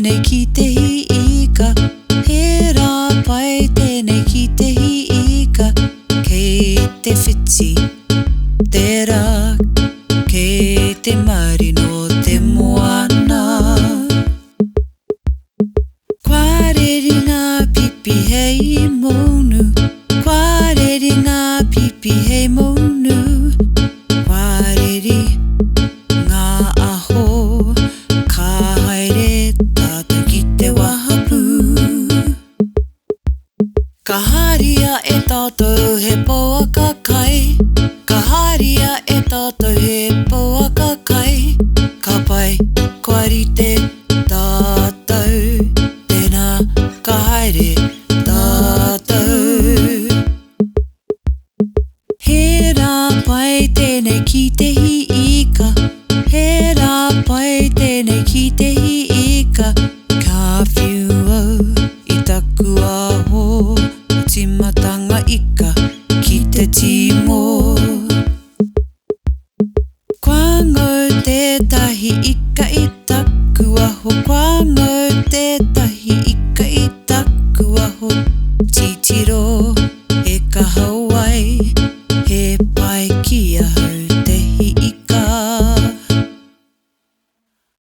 tēnei ki te hī ika, He rā pai tēnei ki te hī ika, Kei te whiti te rā, kei te marino te moana. Kua reri ngā pipi hei mounu, Kua reri ngā pipi hei mounu, Kua reri ngā aho, Ka haere tātou ki te wahapū. Ka haria e tātou he pouaka kai, Ka haria e tātou he pouaka kai, Ka pai, kua rite tātou, Tēnā, ka haere tātou. He rā pai tēnei ki te hī ika, He rā pai tēnei ki te hī ika, Ka whiu au i taku aho, Tīmatanga ika ki te tīmō. Kua ngau tētahi ika.